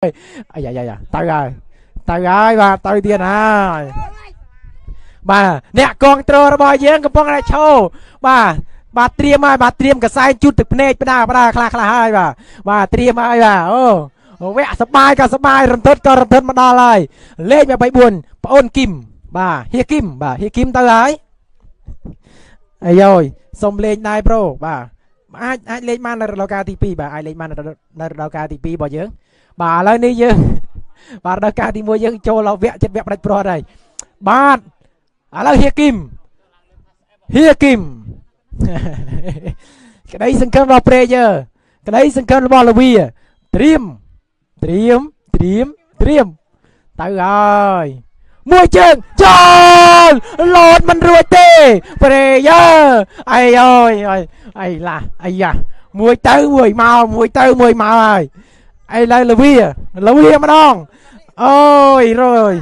អាយ៉ាយ៉ាយ៉ាទៅហើយទៅហើយបាទទៅទៀតហើយបាទអ្នកកងត្រូលរបស់យើងកំពុងតែឈោបាទបាទត្រៀមហើយបាទត្រៀមកសែងជូតទឹកភ្នែកបដាបដាខ្លះខ្លះហើយបាទបាទត្រៀមហើយបាទអូវគ្គសបាយក៏សបាយរន្ធត់ក៏រន្ធត់មកដល់ហើយលេខ24ប្អូនគឹមបាទហៀគឹមបាទហៀគឹមទៅហើយអាយយសុំលេងដែរប្រូបាទអាចអាចលេងបាននៅរដូវកាលទី2បាទអាចលេងបាននៅរដូវកាលទី2របស់យើងបាទឥឡូវនេះយើងបាទរដូវកាលទី1យើងចូលដល់វគ្គចិត្តវគ្គផ្ដាច់ព្រាត់ហើយបាទឥឡូវហៀគឹមហៀគឹមក្តីសង្ឃឹមរបស់ Prayer ក្តីសង្ឃឹមរបស់លវីត្រៀមត្រៀមត្រៀមត្រៀមទៅហើយមួយជើងចូលលោតមិនរួចទេ Prayer អីអើយអីអីឡាអីយ៉ាមួយទៅមួយមកមួយទៅមួយមកហើយឥឡូវលវីលវីម្ដងអូយរយ